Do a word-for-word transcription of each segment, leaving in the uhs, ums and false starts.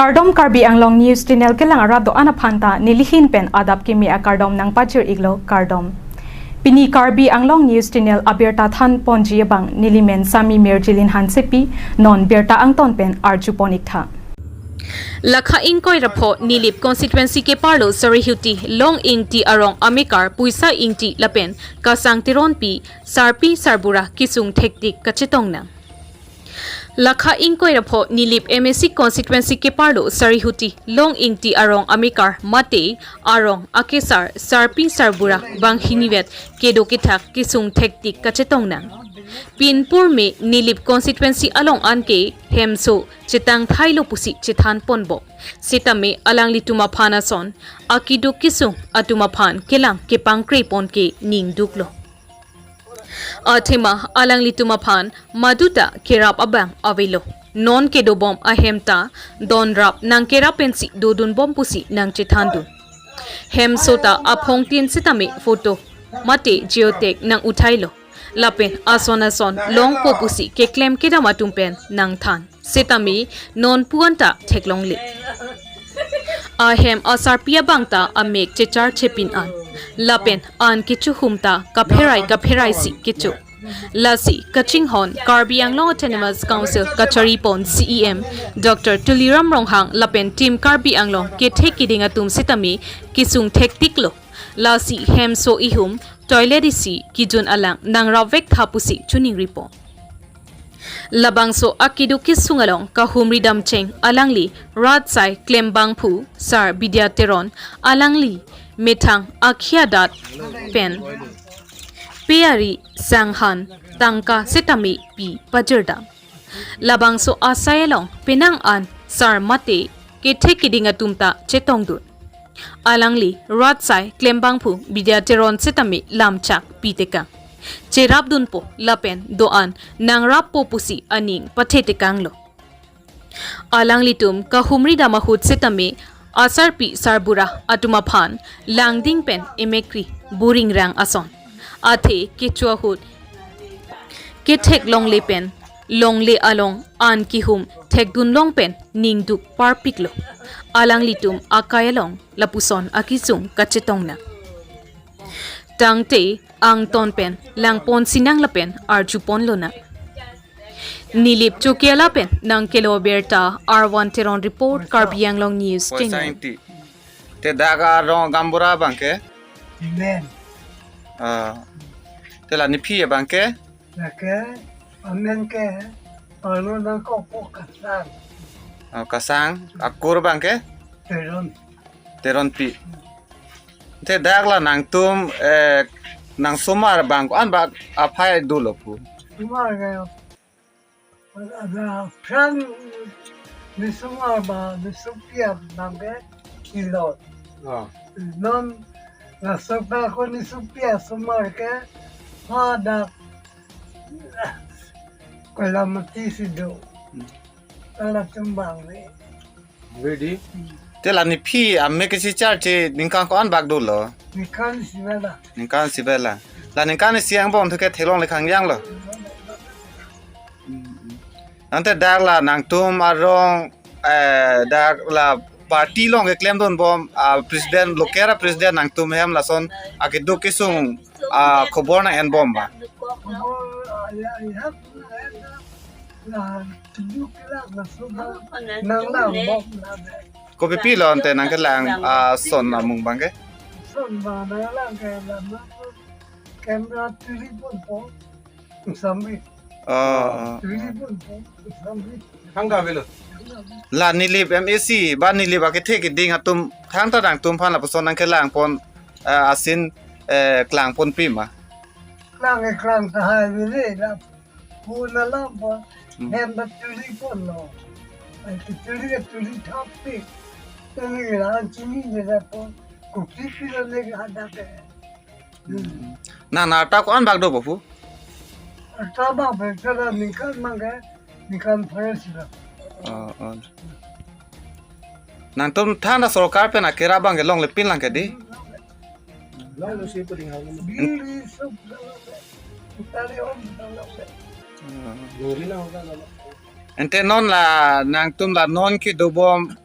Kardom, Karbi Anglong News Channel kelang arat do-an aphan ta nelihin pen adap kimi akardom nangpajir iklo, kardom. Pini Karbi Anglong News Channel abirta than ponji abang nelimen Sami Mirjilin Hansepi, non birta angton pen arju pon iktha. Lakha ingkoi ra pho Nilip constituency keparlo Sarihuti Long Ingti arong amekar Puisa Ingti lapen Kasang Teronpi sarpi sarbura kesung thektik kachetong nang. Lakha ingkoi ra pho Nilip M A C constituency keparlo Sarihuti Long Ingti arong amekar mate arong akesar sarpi sarbura banghinivet kedo kethak kesung thektik kachetong nang. Pinpur me Nilip constituency along anke hemso chetang thailo pusi chethan ponbom. Sitame alanglitum aphan ason akeduk kesung atum aphan kelang kepangkre pon ke ningduklo. Athema alanglitum aphan maduta kerap abang avelo. Non kedobom ahem ta donrap nangkerap pensi dodunbom pusi nangchethandun. Hemso ta aphongtin sitame photo mate geotag nang uthailo. Lapen ason ason longpo pusi keklem kedam atum pen nangthan. Sitame non puan ta theklongle. Ahem asarpi abang ta amek chechar chepin an. Lapen an kechohum ta kapherai kapherai si kecho. Lasi kachinghon Karbi Anglong Autonomous Council kachari pon C E M Doctor Tuliram Ronghang lapen Team Karbi Anglong kethe keding atum sitame kesung thektiklo. Lasi hemso ihum toilet isi kejun alang nangrapvek tha pusi choningri pon. Labangso akeduk kesung along kahumri damcheng alangli rat asai klembangphu Sar Bidya Teron, alangli methang akhia adat pen pe ari sanghan tangka sitame pi pajirdam. Labangso asai along penang an sar mate kethe keding atum ta chetongdun. Alangli rat asai klembangphu Bidya Teron sitame lamchak pitekang. Cherapdunpo lapen do-an nangrappo pusi aning pathetekanglo. Alanglitum kahumri dam ahut sitame asarpi sarbura atum aphan langding pen emekri buring rang ason. Athe kecho ahut ketheklongle pen longle along an kehum thekdunlong pen ningduk parpiklo. Alanglitum akai along lapuson akesung kachetong nang. Tangte angton pen langpon sinang lapen arju ponlo nang. Nilip Chokiala pen nangkelo birta R one Teron report, Karbi Anglong News Channel. Te dak arong gaonbura abangke? Amen. Ah. Te la nephi abangke? Lake, amen ke, ano nangkokpo Kasang. Ah, Kasang, akur abangke? Teron. Teronpi. Te dak la nangtum, eh, nangsomar abang ko-an bak aphai dolo pu? Somar ke, ada pran ni somar ba, ni sopi abangke ilot. Ah. Non, la sopa ko ni sopi asomar ke, ha dak, Koilamati si do. Hmm. Ala chumbang ni. Ready? Te la nephi amek kesi charche ningkan ko-an bak dolo? Ningkan isi bela. Ningkan isi bela. La ningkan isi angbong thu ke theklongle khangjanglo. Ante dak la nangtum arong, eh, dak la party along keklemdunbom, ah, president, local president nangtum hem lason akeduk kesung, ah, khobor nang-enbom ba? Khobor, ah, ya, ya, ya, ya. La, keduk la, la, so, nang la, bom, la, la. Kopi pilo ante nangkelang, ah, ason amung abangke? Ason abang nanglang ke la, la, camera tuli ponpo, sambil. Oh, oh. Tuli ponpo, sambil. Thangta avelo. La Nilip M A C, ba Nilip akethe keding atum, thangta nangtum aphan lapuson nangkelang pon, ah, asin, eh, klang ponpi ma? Klang, eh, klang tahai avelo, la. Pu na lam pa, hmm, hem ba tuli ponlo. Ai, tuli, tuli thap pi. Tuli la an chini ne la pon. Kopi pilo ne hadak ke. Hmm. Na, na ta ko-an bak do ba pu? Ta ba be ta la ningkan abangke, ningkan fresh la. Oh, oh. Nangtum thana sorkar pen akerap abangke longle pinlang ke dei? Longle si puding hau. Bili sup longle. Utali om longle. Hmm. Lori na hoga longle. Ante non la nangtum la non kedobom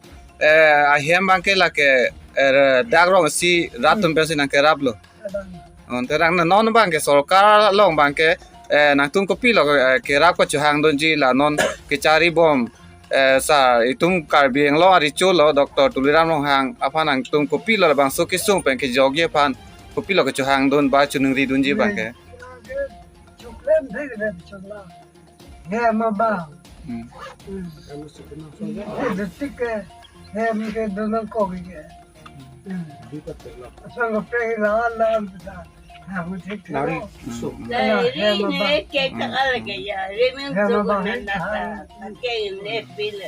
eh, ahem abangke lake, eh, dak rong isi rat atum pensi nangkeraplo. Ante rang na non abangke sorkar along abangke, eh, nangtum kopilo, eh, kerap kachehangdunji la non kecharibom, eh, sir, itum Karbi Anglong arecho lo, Doctor Tuliram Ronghang aphan nangtum kopilo labangso kesung pen kejokji aphan kopilo kachehangdun ba chiningridunji abangke. Chuklem thek de chula. Hem abang. Hmm. Hmm. Detik ke hem ke donang kok ke. Hmm. Asang ke pe la la am ta. Ha, mu thek thek. Nari. Hmm. Ala, hem abang. Ri ne ke tak ala ke ya. Ri ne hem abang, na ta. Ke ne pil.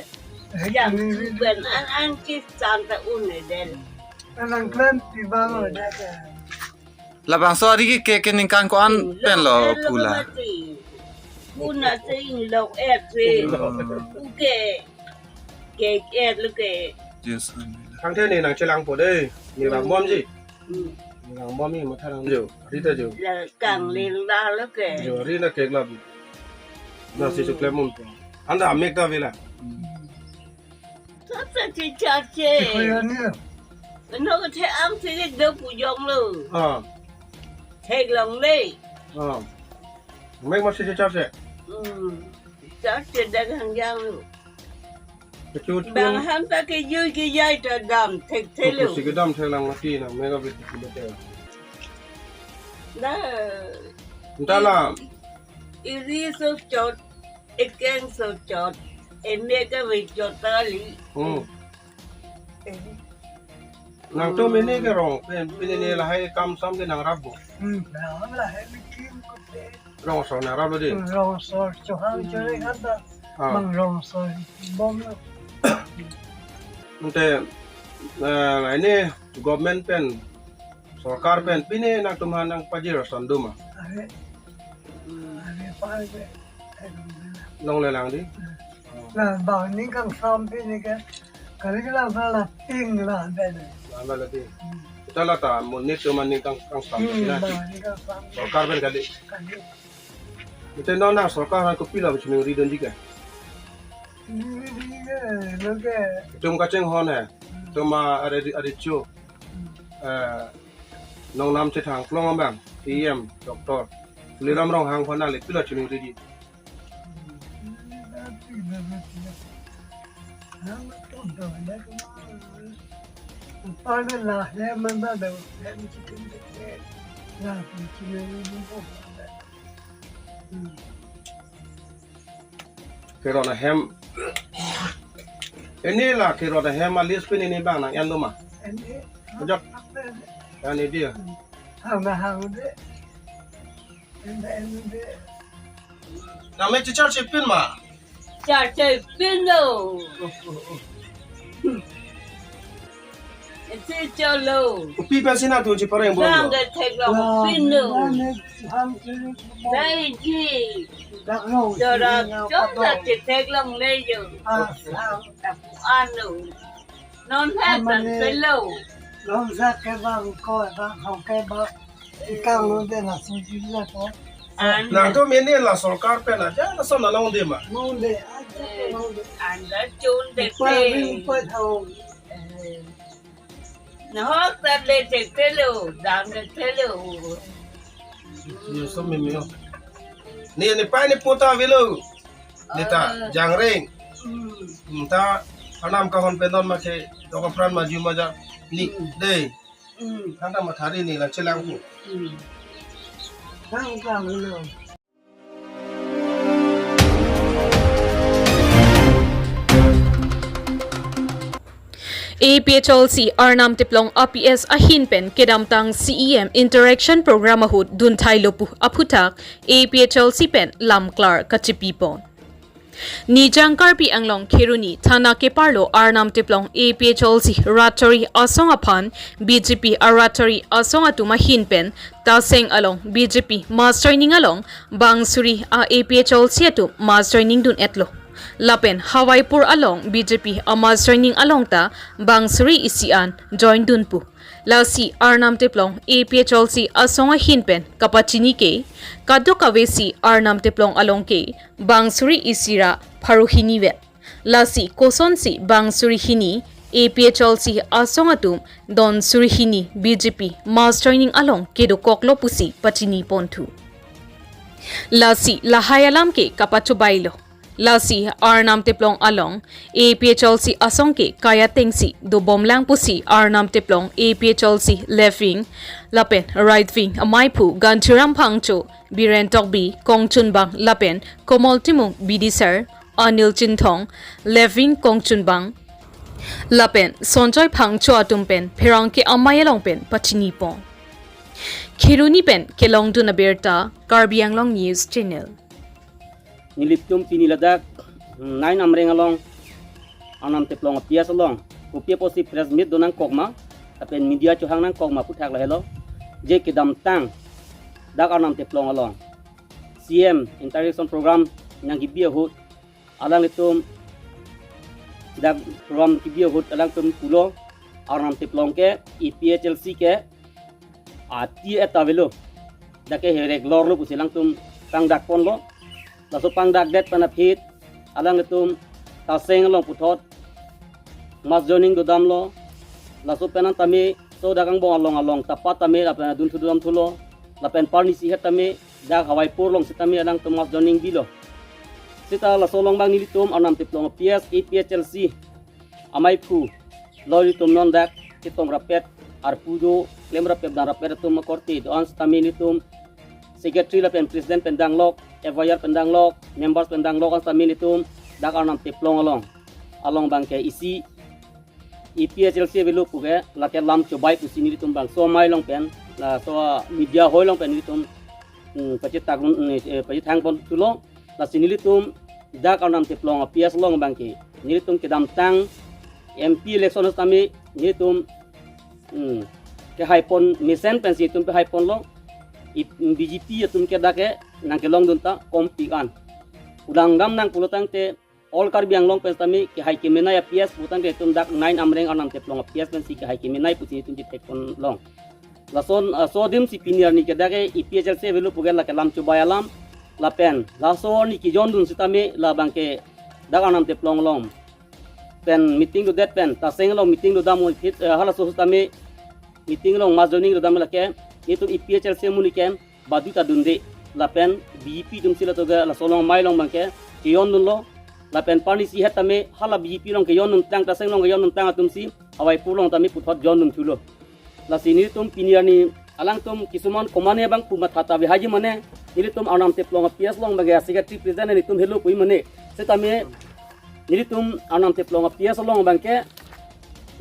Jam tu ben an an kis tan ta un ne del. Anang klem pi bang o da ke. Labangso ari ke, ke, keningkan ko-an penlo pula. Kuna sing lok et si. Hmm. Uke. Ke et lo ke. Yes, amen. Thangthe ne nangchelangpo de. Ne bang bom ji. Hmm. Ne bang bom ni matha nang jo. Rita jo. La kang ling da lo ke. Jo, ri na ke lab. Na si chuklem mun po. Anta amek ta vela. Hmm. Sasa si charche. Koyoni. No ke the am si ke do pujong lo. Ah. Theklongle. Ah. Mek ma si charche. Hmm. Charche da hangjang lo. Kechu bang chun. Ham ta ke jui ke jai ta dam thekthelo. Kusi kedam theklang mati na mek abit kusi bete. Da. Entah lah. Iri so chot. Ekeng so chot, emek ke ve chot kali. Hmm. Eh. Nangtum ini ke rong, pin, pin ini lahai kam sam ke nangrap bo. Hmm, nang lahai bikin ko pe. Rong so nangrap lo di. Hmm, rong so chohang chore kan ta. Ah. Mang rong so bom lo. Ante, eh, ini government pen, sorkar pen, pine nangtum aphan nangpajir ason doma. Are, are pa ke. Longlelang di. Na bang ning kangsam pine ke. Kali ke lang sa la ting la ben. Lama lagi. Hmm. Kita la ta monit cuma ning kang, kangsam. Hmm, kita. Bang ning kangsam. Sorkar pen kali. Kali. Kita non nang sorkar aphan kopilo chiningridunji ke. Chiningridunji ke, lo ke. Itum kachinghon he. Hmm. Itum a, arecho. Hmm. Eh, nongnam chethang plong abang, C E M, Doctor Tuliram Ronghang aphan nangli pilo chiningridunji. Kerot ahem. Ini la kerot ahem a-list pin ini bang nang-en doma. Ini. Ajak. Ini dia. Hang na hang de. Ini, ini de. Nang me chichar chepin ma? Char chepin lo. Isi cholo. Kopi pensi nangtum chipareng bom lo? Bang ke theklong pin lo. Dai ji. Dora chong la chetheklongle jo. Tapu ano. Non hai bang pelo. Long sa ke bang ko bang hong ke bang. Ikang lo de la suji la ko. An. Nangtum ini la sorkar pen aja lason nangdun de ma. Nangdun de, aja nangdun de. Anda chun de pe. Upa thau. Eh. Nahok ta le thekthe lo, dam thekthe lo. Yo so mimi yo. Ni ni pai ni pota avelo. Ni ta jangreng. Hmm. Hmm, ta anam kahon pen non ma ke dok apran maju maja ni de. Hmm. Thangta mathari ni la chelang pu. Hmm. Thangta lo. A P H L C Arnam Teplong a P S ahin pen kedamtang C E M Interaction Program ahut dunthailo pu aphuthak A P H L C pen lamklar kachipipon. Nijang Karbi Anglong Kheroni thana keparlo Arnam Teplong A P H L C rat chori asong aphan B J P a rat chori asong atum ahin pen Taseng along B J P mass joining along bang suri a A P H L C atum mass joining dun-etlo. Lapen Hawaipur along B J P a mass joining along ta bang suri isi an join dun pu. Lasi Arnam Teplong A P H L C asong ahin pen kapachini ke, kadokave si Arnam Teplong along ke bang suri isi ra pharo hini vet. Lasi kosonsi bang suri hini A P H L C asong atum don suri hini B J P mass joining along kedokoklo pusi pachini ponthu. Lasi lahai alam ke kapachobailo. Lasi Arnam Teplong along A P H L C asong ke kai atengsi dobomlang pusi Arnam Teplong A P H L C left wing lapen right wing amaiphu Ganthiram Phangcho, Biren Tokbi, Kongchunbang lapen Komol Timung, B D sir Anil Chinthong, left wing Kongchunbang lapen Sonjoy Phangcho atum pen pherangke amei along pen pachini pon. Kheroni pen kelongdun abirta, Karbi Anglong News Channel. Nelitum pini ladak, hmm, nine Amreng along, Arnam Teplong a-P S along, kopi apotsi press meet donangkok ma, lapen media chohang nangkok ma puthak lahelo. Je kedamtang dak Arnam Teplong along C M interaction program nangkebi ahut, alanglitum dak program kebi ahut alangtum pulo, Arnam Teplong ke A P H L C ke ati et avelo, dak ke herek lorlo pusi alangtum pangdak ponlo. Laso pangdakdet pen aphi alanglitum Taseng along puthot mass joining dodamlo. Laso pen an tame so dak angbong along along tapat tame lapen adunthu dodamthulo. Lapen parni isi het tame dak Hawaipur along sitame alangtum mass joining bilo. Seta laso along abang nelitum Arnam Teplong a-P S A P H L C amaiphu lo, nelitum non dak ketong rapet, arpu do, klem rapet, dang rapet atum akorte do-an sitame nelitum secretary lapen president pen danglok, F I R pen danglok, members pen danglok an sitame nelitum dak Arnam Teplong along, along abangke isi A P H L C avelo puke lake lam chobai pusi nelitum bangso amei along pen, laso media hoi along pen nelitum, hmm, pachetak, hmm, eh, pachethang ponthulo. Lasi nelitum dak Arnam Teplong a-P S along abangke nelitum kedamtang M P election sitame nelitum, hmm, kehai pon mesen pensi nelitum kehai ponlo. I, B J P atum ke dak ke nangkelongdun ta kompik an. Ulang dam nang pulo tangte all Karbi Anglong pen sitame kehai kemenei a-P S putangte nelitum dak nine Amreng Arnam Teplong a-P S pensi kehai kemenei pusi nelitum chethek ponlong. Lason, ah, so adim si pini arni ke dak ke A P H L C avelo puke lake lam chobai alam. Lapen laso arni kejondun sitame labangke dak Arnam Teplong along pen meeting dodet pen Taseng along meeting dodam aphi, eh, halaso sitame meeting along mass joining dodam lake nelitum A P H L C amonit ke badu ta dunde, lapen B J P atumsi lato ke laso along amei along abangke kejondunlo. Lapen parni isi het tame hala B J P along kejondun tang, Taseng along kejondun tang atumsi Hawaipur along tame puthot jondunthulo. Lasi nelitum pini arni alangtum kisuman komane abang pu matha ta avehaiji mane, nelitum Arnam Teplong a-P S along abangke secretary president nelitum helo pu mane. Setame nelitum Arnam Teplong a-P S along abangke,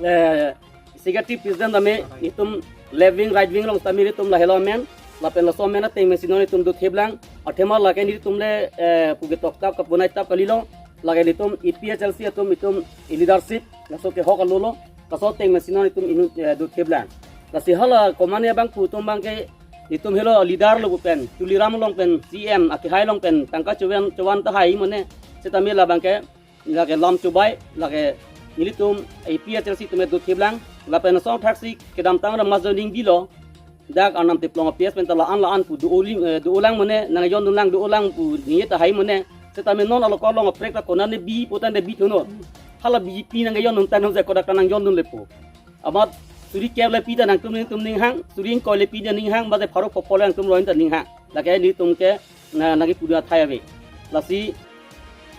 eh, secretary president tame nelitum left wing, right wing along tame nelitum lahelo amen, lapen laso amen ateng pensi non nelitum dotheplang. Athema lake nelitum le, eh, puke toktap kapunai tap kalilo, lake nelitum A P H L C atum nelitum leadership laso kehok alolo, laso ateng pensi non nelitum inut, eh, dotheplang. Lasi hala komane abang pu atum abangke nelitum helo leader lo pu pen, Tuliram along pen, C M akehai along pen tangka chovan chovan tahai mane, setame labangke lake lam chobai, lake nelitum A P H L C atum dotheplang, lapen asong thaksi kedamtang ra mass joining bilo, dak Arnam Teplong a-P S pen ta la-an la-an pu do-olim, eh, do-olang mane, nangjondunlang do-olang pu ningje tahai mane, setame non alokor along aprek ta konane bi putangte bithunon. Hala B J P nangjonduntang nonse kodak ta nangjondunlepo. Amat suri kep le pi ta nangtum ningtum ninghang, suri ingkoi le pi ta ninghang, bade pharo phopho le nangtum roin ta ninghang. Lake nelitum ke na, nangkepu athai ave. Lasi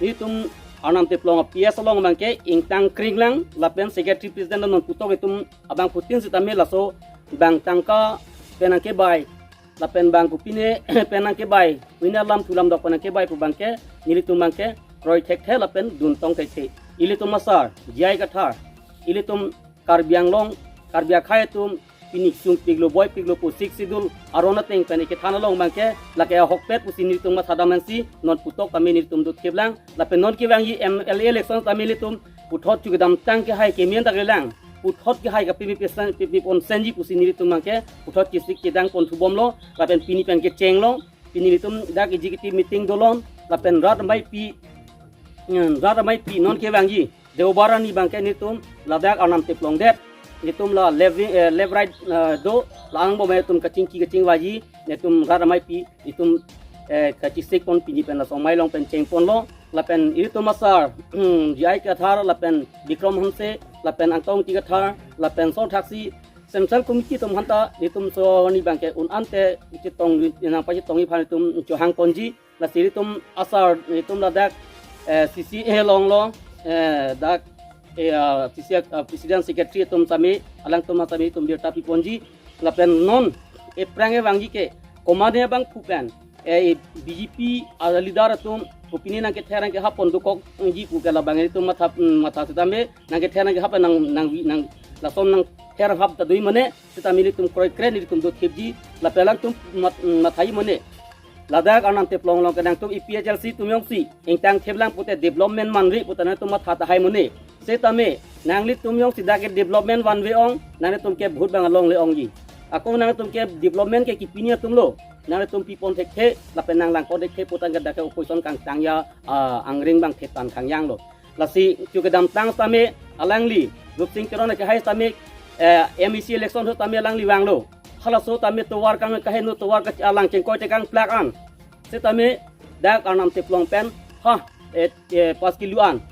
nelitum Arnam Teplong a-P S along abangke ingtang kringlang, lapen secretary president non putok itum abangphutin sitame laso bang tangka pen nangkebai, lapen bang kopine pen nangkebai, pine lam thu lam dok pen nangkebai pu abangke nelitum abangke kroi thekthe lapen duntong thekthe. Ilitum asar, J I Kathar, ilitum Karbi Anglong, Karbi akhei atum pini sungpiklo boipiklo pu Sixth Schedule aron ateng pen ikethan along abangke lake ahokpet pusi nelitum mathadam ansi non putok tame nelitum dotheplang, lapen non kevangji M L A election tame nelitum puthot chu kedamtang kehai kemen ta kelang, puthot kehai kapimi pesan, pimi ponsenji pusi nelitum abangke puthot kesik kedang ponthubomlo, lapen pini pen kechenglo, pini nelitum dak executive meeting dolo, lapen rat ameipi, hmm, rat ameipi non kevangji Deobar arni abangke nelitum ladak Arnam Teplong det, nelitum la left wing, eh, left right, eh, do, la angbong atum kachingki kachingvaiji, nelitum rat ameipi, nelitum, eh, kachesik pon pini pen laso amei along pen cheng ponlo, lapen ilitum asar, J I Kathar, lapen Bikram Hanse, lapen Angtong Kathar, lapen song thaksi Central Committee atum aphanta, ilitum so ni abangke un ante chetong nangpachetongji aphan ilitum chohang ponji, lasi ilitum asar, ilitum ladak, eh, C C A along lo, eh, dak, eh, ah, C C A, ah, President Secretary atum sami, alangtum sami ilitum birta pi ponji, lapen non, aphrang kevangji ke, komatne abangphu pen, eh, B J P a leader atum, kopine nangkether nangkehap pon dokokji pu ke labang ilitum matha, mm, matha setame, nangkether nangkehap nang, nang, nang, lason nangther hap ta do-i mane, setame ilitum kroikre nelitum dothipji, lapen alangtum mat-, mm, matha-i mane. Ladak Arnam Teplong along ke nangtum A P H L C atum jongsi ingtang theplang pute development manri pute nangtum matha tahai mane. Setame nanglitum jongsi dak ke development vanve ong, nanglitum ke vote abang alongle ongji. Ako nanglitum ke development ke kipini atum lo, nanglitum pi pon thekthe, lapen nanglang pon thekthe putangte dak ke opposition kangtang ya, ah, angring abang thetan kangjang lo. Lasi chu kedamtang setame alangli, Rupsing Teron kehai setame, eh, M A C election ahut setame alangli vanglo. Halaso setame tovar kang kaheno tovar ke alang chengkoi tekang plak an. Setame dak Arnam Teplong pen, ha, eh, eh, pas kilo an.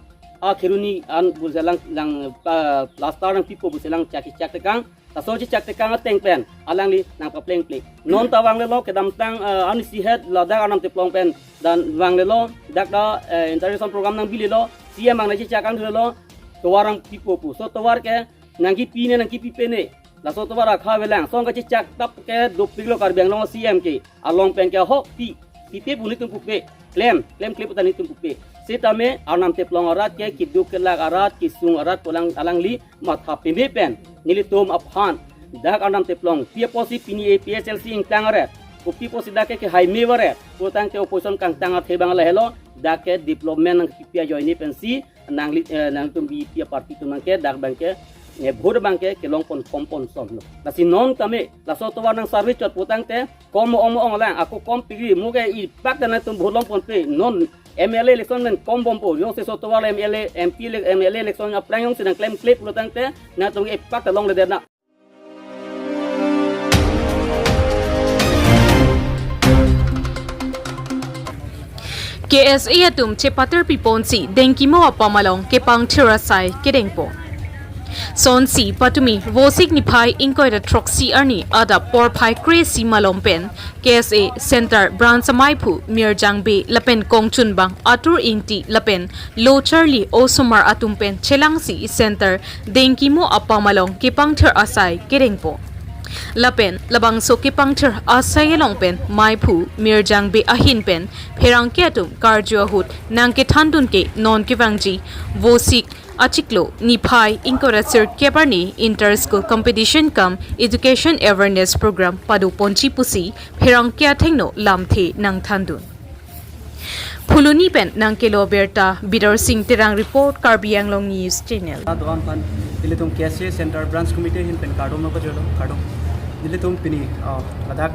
A kheroni an pu selang lang, ah, plaster nangpipo pu selang chak chak tekang. Laso chechak tekang ateng pen alangli nangpaplengple. Non ta vanglelo kedamtang, eh, arnisi het ladak Arnam Teplong pen dan vanglelo dak ta, eh, inauguration program nangbilelo C M abang nangchechak kangthulelo tovar nangpipo pu. So tovar ke nangkipi ne nangkipi pe ne. Laso tovar akha avelang. Song kachechak tap ke dopiklo Karbi Anglong C M ke. Along pen ke ho pi, pipe pu nelitum pupe, klem, klem klem pu ta nelitum pupe. Setame Arnam Teplong arat ke, keduk kelak arat, kesung arat pu alang alangli matha peme pen nelitum aphan dak Arnam Teplong pi apotsi pini A P H L C ingtang aret, kopi apotsi dak ke kehai me varet putangte opposition kangtang athe abang lahelo, dak ke development nangkipi ajoine pensi nangli, eh, nangtum B J P party atum abangke dak abangke, eh, vote abangke kelong pon pon pon son lo. Lasi non tame laso tovar nang service chot putangte kom ong ong lang, ako kom pigri mo ke ipak ta nangtum vote long ponpe, non M L A election men kom bompo, jongsi so tovar M L A, M P ele-, M L A election aphrang jongsi nangklemkle pulotangte nangtum ipak ta longledet na. K S A atum chepatir piponsi Dengkimo apam along kepangthir asai kedengpo. Sonsi patumi Vosik niphai ingkoi ra throksi arni adap porphai kre-isi malom pen K S A Center Branch amaiphu Mirjang Bey lapen kongchunbang Atur Ingti lapen Lo Charli osomar atum pen chelangsi Center Dengkimo apam along kepangthir asai kedengpo. Lapen labangso kepangthir asai along pen maiphu Mirjang Bey ahin pen pherangke atum karju ahut nangkethandun ke non kevangji Vosik achiklo niphai ingkoi ra sirkep arni inter school competition cum education awareness program pado ponji pusi pherangke athengno lamthe nangthandun. Phuloni pen nangkelo birta Bidor Sing Terang report, Karbi Anglong News Channel. Doan pan nelitum K S A Center Branch Committee ahin pen kardom nangpajirlo, kardom. Nelitum pini, ah, ladak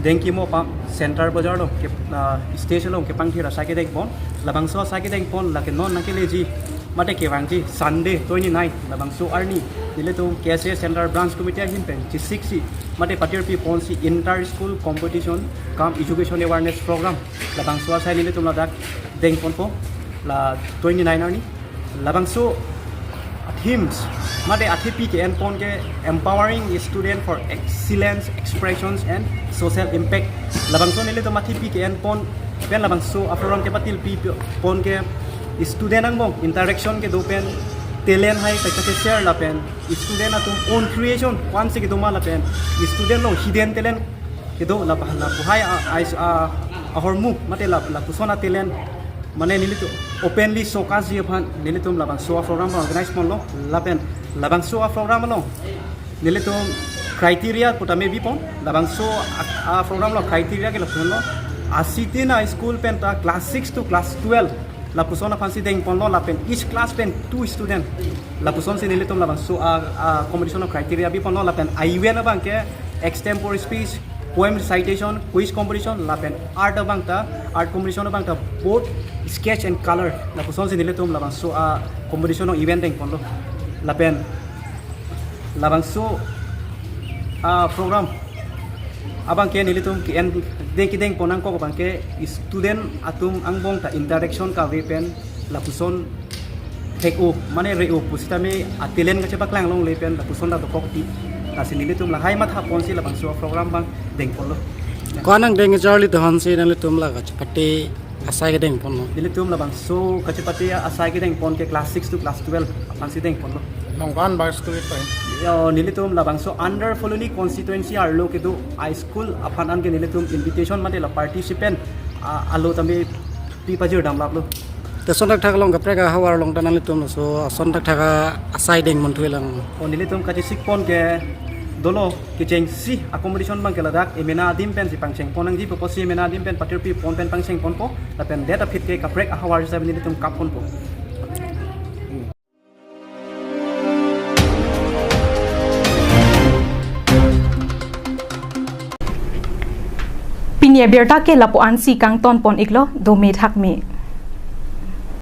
Dengkimo apam Center Bazar along ke, ah, stage along kepangthir asai kedengpon. Labangso asai kedengpon lake non nangkeleji mate kevangji Sunday twenty-nine labangso arni nelitum K S A Center Branch Committee ahin pen chesiksi mate patir piponsi inter school competition cum education awareness program labangso asai nelitum ladak dengponpo la twenty-nine arni. Labangso themes mate athepi ke-enpon ke empowering student for excellence, expressions and social impact. Labangso nelitum athepi ke-enpon pen labangso aprogram kepatil pipon ke student angbong interaction kedo pen talent hai kaisa ke-share lapen student atum own creation kwansi kedo ma lapen student along hidden talent kedo la, lapu hai a, a, a, ahormu mate la, lapuson a-talent mane nelitum openly showcase ji aphan nelitum labangso aprogram organize ponlo lapen labangso aprogram along nelitum criteria pu tame bipon. Labangso a, aprogram along criteria ke lapuson lo, asitin a-school pen ta class six to class twelve lapuson aphansi dengponlo lapen each class pen two student lapusonsi nelitum labangso a, a-competition along criteria biponlo lapen a-event abangke extempore speech, poem recitation, quiz competition lapen art abangta, art competition abangta board, sketch and color lapusonsi nelitum labangso a-competition along event dengponlo. Lapen labangso a-program Abang ke nelitum ke-en deng kedeng pon nangkok abang ke student atum angbong ta interaction kave pen lapuson thek-o mane re-o pusitame a-talent kachepaklang longle pen lapuson ta dokok ti. Lasi nelitum lahai matha ponsi labangso program abang deng ponlo. Ko-an angdeng charli dohon si nanglitum la kachepate asai kedeng ponlo? Nelitum labangso kachepate asai kedeng pon ke class six to class twelve aphansi deng ponlo. Nong ko-an bang student pai? Yo, nelitum labangso under Phuloni constituency arlo kedo high school aphan an ke nelitum invitation mate la participant, ah, alo tame pi pajir damlaplo. Te ason thakthak along kaprek ahavar along ta nanglitum laso ason thakthak asai deng monthulang? O, nelitum kachesik pon ke dolo kechengsi accommodation abang ke ladak emena adim pensi pangcheng pon nangji pusi emena adim pen patirpi pon pen pangcheng ponpo lapen det aphi ke kaprek ahavar sitame nelitum kap ponpo. Pini abirta ke lapu-ansi kangton pon iklo, dome thakme.